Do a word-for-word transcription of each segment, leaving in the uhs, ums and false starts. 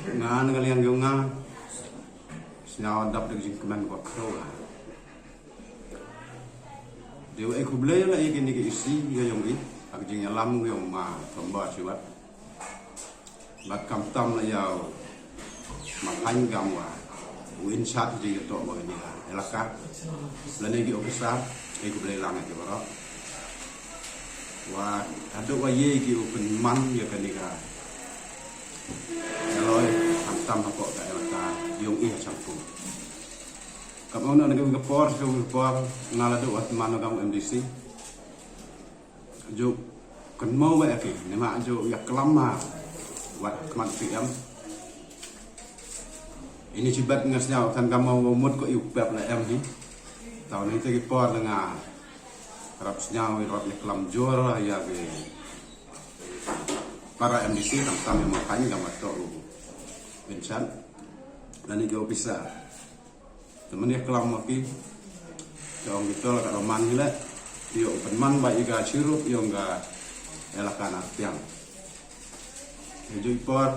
Nga na ka liang yong nga, sñiaw dap da ka jingkmen ko khroo ha. Dei wa e khublei la ya kini ki isi ya yong i, ha ka jingyalam yong ma Thomba Chiwat. Bad khamtam la ya u ma Phaiñ kam wa u in charge jingtoh wa kani ka elaka. Lane ki officer, e khublei lang ya ki waroh. Wa hadooh wa ye ki u pynman ya kani ka Daloi, khamtam hapoh ka elaka yong i ha Shangpung. Kam ong na ka por, ka por, nga la dooh wa man kam u M D C. Jooh kynmaw wa ya ki, neima jooh yaklam ha, wa khmat P M. Ini chibat nga sñiaw kan kam wa mut ko i u pep la em hi. Taw ni te ki por nga rap sñiaw, rap yaklam jor ya ki para M D C, khamtam ya ma Phaiñ kam wa toh u Vincent. Lane ki officer. Te man yaklam wa ki, te ong ki to la ka daman hi le, yow pynman bha i ka chirup yong ka elaka Nartiang. Te jooh i por,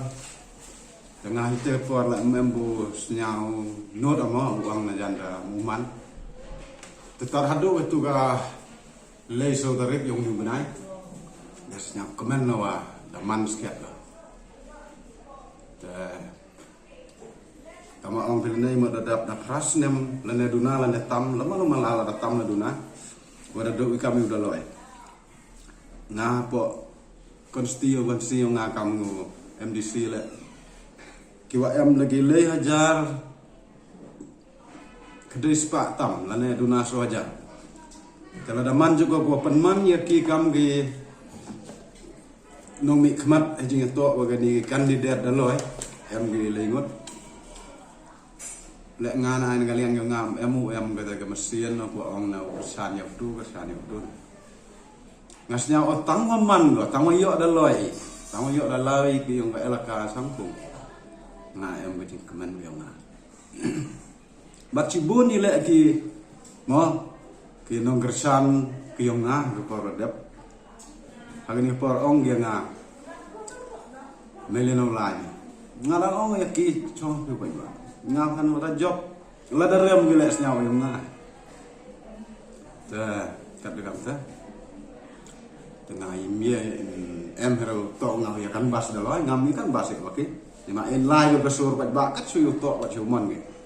te nga hi te por la em em bu sñiaw nood amo, u ong na jan da mu man. Te tar hadooh wa tu ka le so tarik yong uni u bnai, da sñiaw kmen na wa da man skhiat la. Te tama ong phi lane mo da dap na phra snem, lane duna, lane tam, lama lama la la da tam la duna. Wa da dooh i kam i u Daloi. Nga hapoh constituency yong nga kam u M D C le, ki wa em la ki le hajar khyndai spah tam, lane duna so hajar. Te la da man jooh ko wa pynman ya ki kam ki nongmihkhmat ha jingtoh wa kani candidate Daloi, em ki le ngut. Le nga na ai na ka liang yong nga, em u em ka ta ka machine, no, ko ong na u kyrchan ya u tu, kyrchan ya u tu. Nga sñiaw o tang wa man ko, tang wa yoh Daloi, tang wa yoh Daloi ki yong ka elaka Shangpung. Nga em ka jingkmen yong nga. Bad chibun i le ki, mo, ki nongkyrchan ki yong nga, ki por dep. Ha kani por ong ki ya nga, me le no lai. Nga da ong ya ki chong ki pa ba. Nga kan wa da jop. La da rem ki le sñiaw yong nga. Te, kat da kam te. Te nga im ye, em hero to nga ya kan bas Daloi, nga mi kan bas ya wa ki. Ni ma in lai yo ka sur pat ba kat su yo to wa su mon ki.